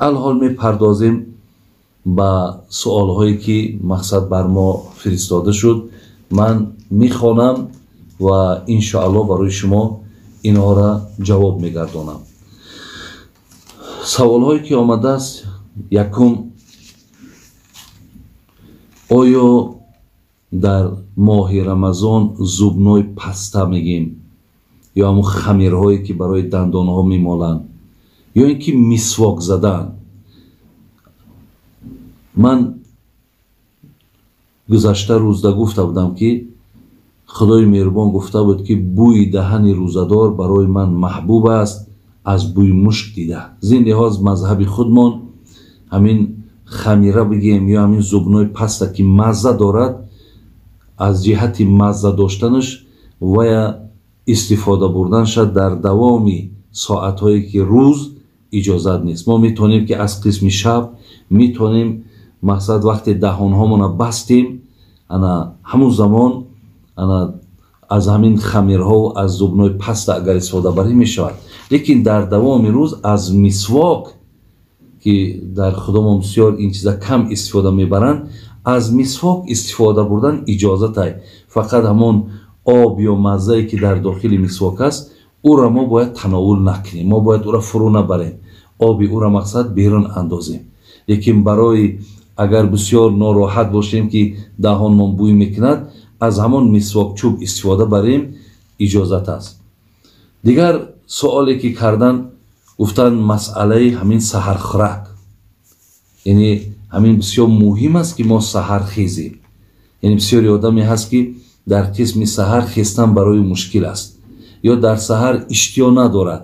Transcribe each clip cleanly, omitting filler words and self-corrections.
Алҳол мепардозем ба суолҳое, ки мақсад бар мо фиристода шуд. Ман мехонам ва иншоаллоҳ барои шумо инҳоро ҷавоб мегардонам. Саволҳое, ки омадааст: якум, оё дар моҳи Рамазон зубной паста мегем ё ҳамун хамирҳое, ки барои дандонҳо мемоланд, ё ин ки мисвок задан? Ман гузашта рӯзда гуфта будам, ки Худои меҳрубон гуфта буд, ки бӯи даҳани рӯзадор барои ман маҳбуб аст аз бӯи мушк дида. Зин лиҳоз, мазҳаби худмон ҳамин хамира бигем ё ҳамин зубной паста, ки мазза дорад, аз ҷиҳати мазза доштанаш вая истифода бурданша дар давоми соатҳое, ки рӯз, иҷозат нест. Мо метавонем, ки аз қисми шаб метавонем, мақсад, вақте даҳонҳомона бастем, ана ҳамун замон ана аз ҳамин хамирҳо, аз зубной паста агар истифода барӣ, мешавад. Лекин дар давоми рӯз аз мисвок, ки дар худомон бисёр ин чиза кам истифода мебаранд, аз мисвок истифода бурдан иҷозатай. Фақат ҳамон об ё маззае, ки дар дохили мисвок аст, ӯро мо бояд тановул накунем, мо бояд ӯро фурӯ набарем, оби ӯро, мақсад, берун андозем. Лекин барои агар бисёр нороҳат бошем, ки даҳонмон бӯй мекунад, аз ҳамон мисвокчӯб истифода барем, иҷозат аст. Дигар суоле, ки кардан, гуфтанд, масъалаи ҳамин саҳархӯрак, яъне ҳамин бисёр муҳим аст, ки мо саҳар хезем. Яъне бисёри одаме ҳаст, ки дар қисми саҳар хестан барои мушкил аст ё дар саҳар иштиҳо надорад.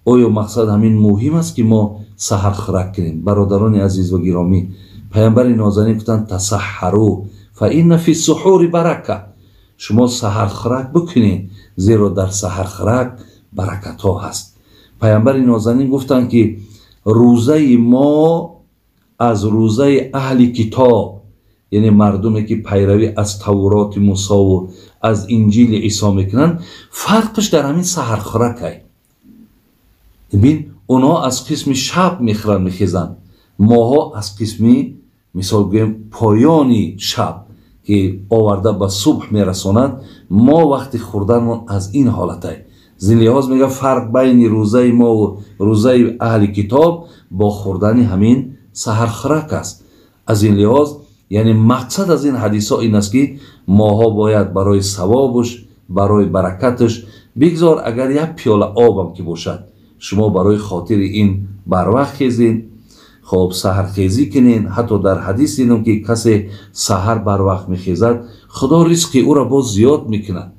Оё, мақсад, ҳамин муҳим аст, ки мо саҳархӯрак кунем? Бародарони азиз ва гиромӣ, паямбари нозанин гуфтанд: تسحروا فإن في السحور بركة. Шумо саҳархӯрак бикунед, зеро дар саҳархӯрак баракатҳо ҳаст. Паямбари нозанин гуфтанд, ки рӯзаи мо аз рӯзаи аҳли китоб, яъне мардуме, ки пайравӣ аз Тавроти Мусову аз Инҷили Исо мекунанд, фарқаш дар ҳамин саҳархӯракай. Бин, онҳо аз қисми шаб мехӯранд, мехезанд, моҳо аз қисми, мисол гӯем, поёни шаб, ки оварда ба субҳ мерасонад, мо вақти хӯрданмон аз ин ҳолатай. Зин лиҳоз, мега, фарқ байни рӯзаи мову рӯзаи аҳли китоб бо хӯрдани ҳамин саҳархӯрак аст. Аз ин лиҳоз, яъне мақсад аз ин ҳадисҳо ин аст, ки моҳо бояд барои савобуш, барои баракаташ, бигзор агар як пиёла обам ки бошад, шумо барои хотири ин барвақт хезед, хоб, саҳархезӣ кунед. Ҳатто дар ҳадис дидам, ки касе саҳар барвақт мехезад, Худо ризқи ӯро боз зиёд мекунад.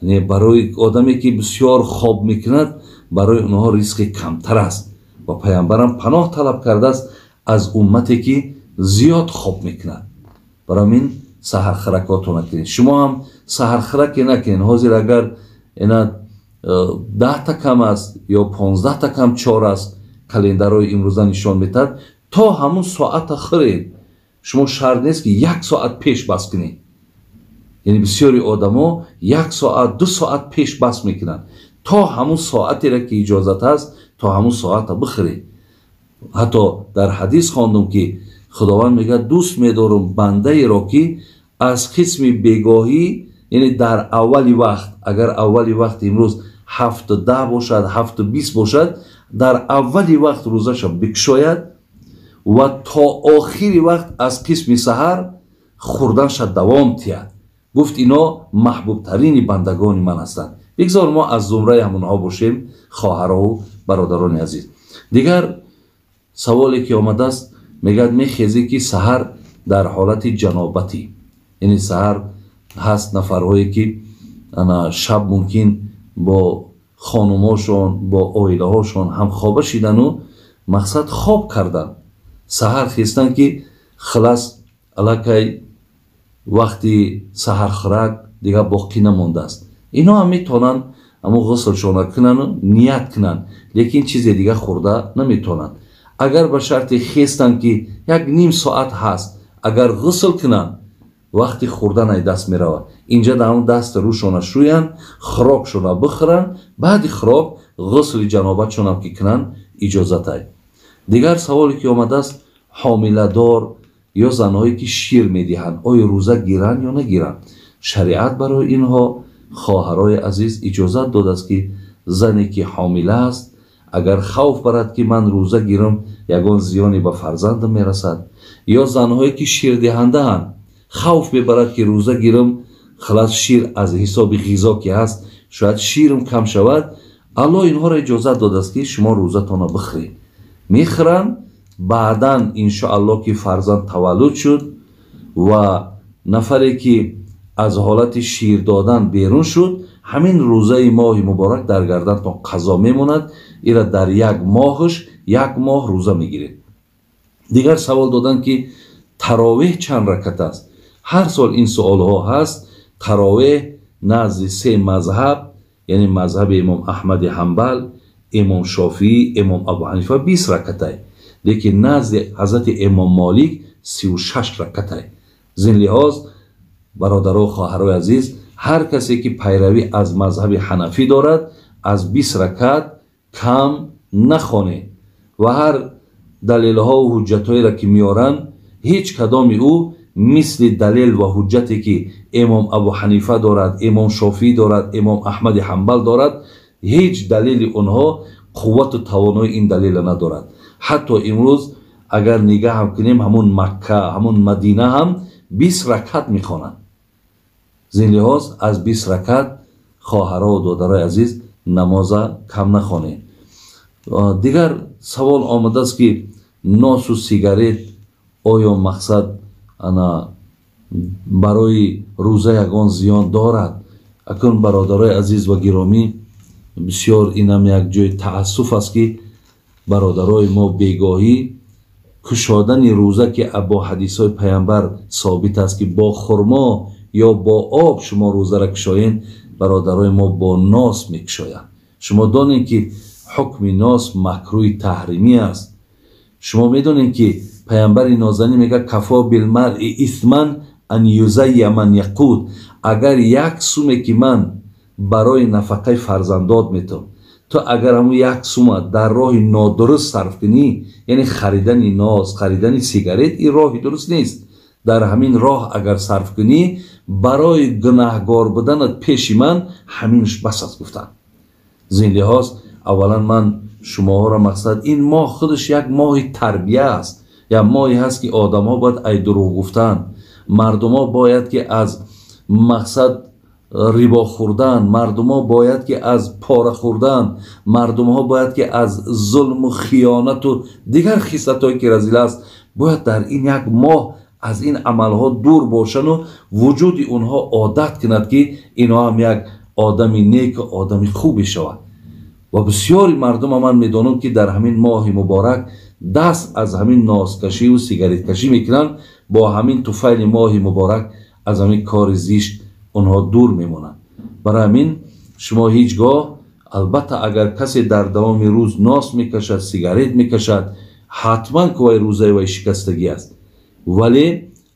Барои одаме, ки бисёр хоб мекунад, барои онҳо ризқи камтар аст. Ва паямбарам паноҳ талаб кардааст аз уммате, ки зиёд хоб мекунад. Барои ҳамин саҳархӯракотро накунед. Шумо ҳам саҳархӯраке накунед. Ҳозир агар ина 10-та кам аст ё 15-та кам 4 аст, календарҳои имрӯза нишон медиҳад, то ҳамун соата хӯред. Шумо шарт нест, ки як соат пеш бас кунед. Яъне бисёри одамо як соат, 2 соат пеш бас мекунанд. То ҳамун соатеро, ки иҷозат аст, то ҳамун соата бихӯред. Ҳатто дар ҳадис хондум, ки Худованд мегӯяд: «Дӯст медорам бандаеро, ки аз қисми бегоҳӣ», яъне дар аввали вақт, агар аввали вақт имрӯз 7:10 бошад, 7:20 бошад, дар аввали вақт рӯзаша бикушояд ва то охири вақт аз қисми саҳар хӯрданша давом тиҳад. Гуфт: «Ино маҳбубтарини бандагони ман ҳастанд». Бигзор мо аз зумраи ҳамонҳо бошем, хоҳарову бародарони азиз. Дигар саволе, ки омадааст, мегӯяд: мехезӣ, ки саҳар дар ҳолати ҷанобатӣ. Яъне саҳар ҳаст нафарҳое, ки ана шаб мумкин бо хонумошон, бо оилаҳошон ҳамхоба шидану, мақсад, хоб кардан. Саҳар хестан, ки хилас, аллакай вақти саҳархӯрак дигар боқӣ намондааст. Ино ҳам метавонанд ҳамун ғуслшона кунану ният кунанд, лекин чизе дигар хӯрда наметавонанд. Агар ба шарти хестанд, ки як ним соат ҳаст, агар ғусл кунанд, вақти хӯрдан ай даст меравад. Инҷа дар ҳамун даст рӯшона шӯянд, хӯрокшона бихӯранд, баъди хӯрок ғусли ҷанобатшонам ки кунанд, иҷозатай. Дигар саволе ки омадааст, ҳомиладор ё занҳое ки шир медиҳанд, оё рӯза гиранд ё нагиранд? Шариат барои инҳо, хоҳарои азиз, иҷозат додааст, ки зане ки ҳомила аст, агар хавф барад, ки ман рӯза гирам, ягон зиёне ба фарзандам мерасад, ё занҳое ки ширдиҳандаанд, хавф мебарад, ки рӯза гирам, халас шир аз ҳисоби ғизо ки ҳаст, шояд ширам кам шавад, Аллоҳ инҳоро иҷозат додааст, ки шумо рӯзатонро бихӯред. Мехӯранд, баъдан иншоаллоҳ ки фарзанд таваллуд шуд ва нафаре ки аз ҳолати шир додан берун шуд, ҳамин рӯзаи моҳи муборак дар гардантон қазо мемонад. Ира дар як моҳаш як моҳ рӯза мегиред. Дигар савол доданд, ки таровеҳ чанд ракат аст? Ҳар сол ин суолҳо ҳаст. Таровеҳ назди се мазҳаб, яъне мазҳаби имом Аҳмади Ҳанбал, имом Шофиӣ, имом Абу Ҳанифа 20 ракатай, лекин назди ҳазрати имом Молик 36 ракатай. Зин лиҳоз, бародару хоҳарои азиз, ҳар касе ки пайравӣ аз мазҳаби ҳанафӣ дорад, аз 20 ракат кам нахонед ва ҳар далелҳову ҳуҷҷатҳоеро ки меоранд, ҳеҷ кадоми ӯ мисли далел ва ҳуҷҷате ки имом Абу Ҳанифа дорад, имом Шофиӣ дорад, имом Аҳмади Ҳанбал дорад, ҳеҷ далели онҳо қуввату тавонои ин далела надорад. Ҳатто имрӯз агар нигаҳ ҳам кунем, ҳамун Макка, ҳамун Мадина ҳам 20 ракат мехонанд. Зин лиҳоз аз 20 ракат, хоҳарову додарои азиз, намоза кам нахонед. Дигар савол омадааст, ки носу сигарет оё мақсад ана барои рӯза ягон зиён дорад? Акнун, бародарои азиз ва гиромӣ, бисёр инам як ҷои таассуф аст, ки бародарои мо бегоҳӣ кушодани рӯза, ки бо ҳадисҳои паямбар собит аст, ки бо хурмо ё бо об шумо рӯзаро кушоед, бародарои мо бо нос мекушоянд. Шумо донед, ки ҳукми нос макрӯҳи таҳримӣ аст. Шумо медонед, ки паямбари нозанин мегӯяд: кафо билмаръи исман ан юзайя ман яқуд. Агар як суме ки ман барои нафақаи фарзандот метавам, ту агар ҳамун як сума дар роҳи нодуруст сарф кунӣ, яъне харидани нос, харидани сигарет, ин роҳи дуруст нест, дар ҳамин роҳ агар сарф кунӣ, барои гунаҳгор буданат пеши ман ҳаминш бас аст, гуфтанд. Зин лиҳоз, аввалан ман шумоҳоро мақсад, ин моҳ худаш як моҳи тарбия аст, як моҳе ҳаст, ки одамҳо бояд ай дурӯғ гуфтан, мардумҳо бояд ки аз мақсад рибо хӯрдан, мардумҳо бояд ки аз пора хӯрдан, мардумҳо бояд ки аз зулму хиёнату дигар хислатҳое ки разила аст, бояд дар ин як моҳ аз ин амалҳо дур бошану вуҷуди онҳо одат кунад, ки инҳо ҳам як одами неку одами хубе шавад. Ва бисёри мардума ман медонам, ки дар ҳамин моҳи муборак даст аз ҳамин носкашиву сигареткашӣ мекунанд, бо ҳамин туфайли моҳи муборак аз ҳамин кори зишт онҳо дур мемонанд. Барои ҳамин шумо ҳеҷ гоҳ, албатта, агар касе дар давоми рӯз нос мекашад, сигарет мекашад, ҳатман ки вай рӯзаи вай шикастагӣ аст, вале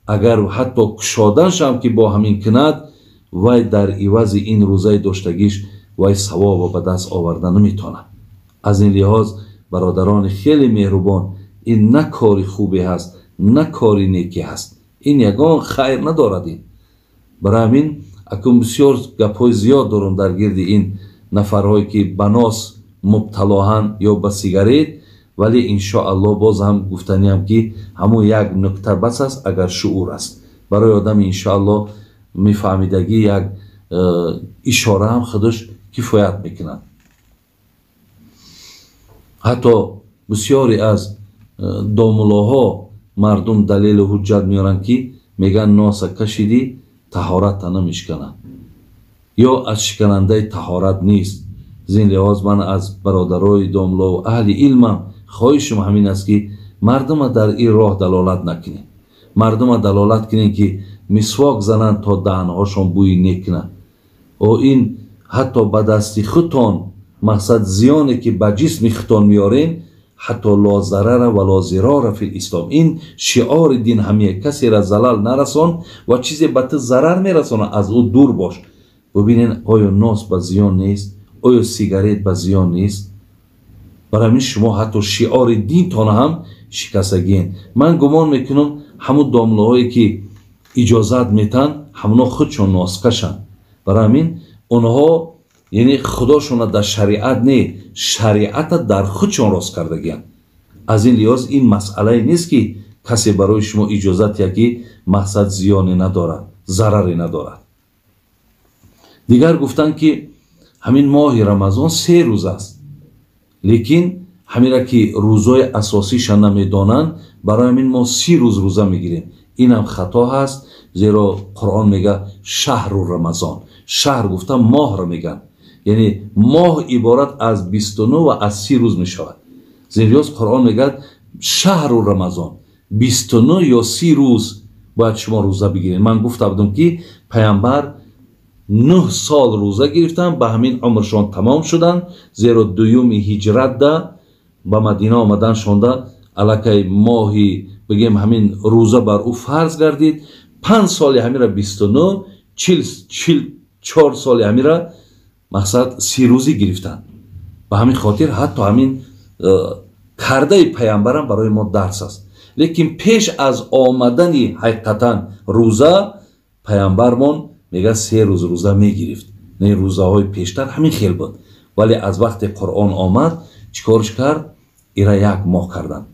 агар ҳатто кушоданшам ки бо ҳамин кунад, вай дар ивази ин рӯзаи доштагиш вай савобро ба даст оварда наметавонад. Аз ин лиҳоз, бародарони хеле меҳрубон, ин на кори хубе ҳаст, на кори некӣ ҳаст, ин ягон хайр надорад. Ин барои ҳамин акун бисёр гапҳои зиёд дорам дар гирди ин нафарҳое ки ба нос мубталоҳанд ё ба сигарет, вале иншоаллоҳ боз ҳам гуфтаниам, ки ҳамун як нукта бас аст, агар шуур аст барои одами иншоаллоҳ мефаҳмидагӣ, як ишора ҳам худаш кифоят мекунад. Ҳатто бисёре аз домулоҳо мардум далелу ҳуҷҷат меоранд, ки мегӯянд: носа кашидӣ, таҳората намешканад ё аз шиканандаи таҳорат нест. Зин лиҳоз ман аз бародарои домлову аҳли илмам хоҳишам ҳамин аст, ки мардума дар ин роҳ далолат накунед. Мардума далолат кунед, ки мисвок зананд, то даҳанҳошон бӯи нек кунад. О ин ҳатто ба дасти худтон мақсад зиёне ки ба ҷисми худтон меорен, ҳатто ло зарара ва ло зирора фил ислом, ин шиори дин ҳамия: касера залал нарасон ва чизе ба ту зарар мерасонад, аз ӯ дур бош. Бубинен, оё нос ба зиён нест? Оё сигарет ба зиён нест? Барои ҳамин шумо ҳатто шиори динтона ҳам шикастагиен. Ман гумон мекунам, ҳамун домлаҳое, ки иҷозат метаҳанд, ҳамуно худшон носкашанд. Барои ҳамин онҳо, яъне, худошона дар шариат не, шариата дар худшон рост кардагианд. Аз ин лиҳоз ин масъалае нест, ки касе барои шумо иҷозат диҳад, ки мақсад зиёне надорад, зараре надорад. Дигар гуфтанд, ки ҳамин моҳи Рамазон 3 рӯз аст, лекин ҳамира, ки рӯзҳои асосиша намедонанд, барои ҳамин мо 30 рӯз рӯза мегирем. Инам хато ҳаст, зеро Қуръон мега: «Шаҳру Рамазон». Шаҳр гуфта моҳро мегӯянд, яъне моҳ иборат аз 29 ва аз 30 рӯз мешавад. Зеро Қуръон мегӯяд: «Шаҳру Рамазон», 29 ё 30 рӯз бояд шумо рӯза бигиред. Ман гуфта будам, ки паямбар 9 сол рӯза гирифтанд, ба ҳамин умршон тамом шуданд, зеро дуюми ҳиҷратда ба Мадина омаданшонда аллакай моҳи, бигем, ҳамин рӯза бар ӯ фарз гардид. 5 соли ҳамира 29, 44 соли ҳамира, мақсад, 30 рӯзӣ гирифтанд. Ба ҳамин хотир ҳатто ҳамин кардаи паямбарам барои мо дарс аст. Лекин пеш аз омадани ҳақиқатан рӯза паямбармон мега 3 рӯз рӯза мегирифт. Не, рӯзаҳои пештар ҳамин хел буд, вале аз вақте Қуръон омад, чӣ корш кард? Ира як моҳ карданд.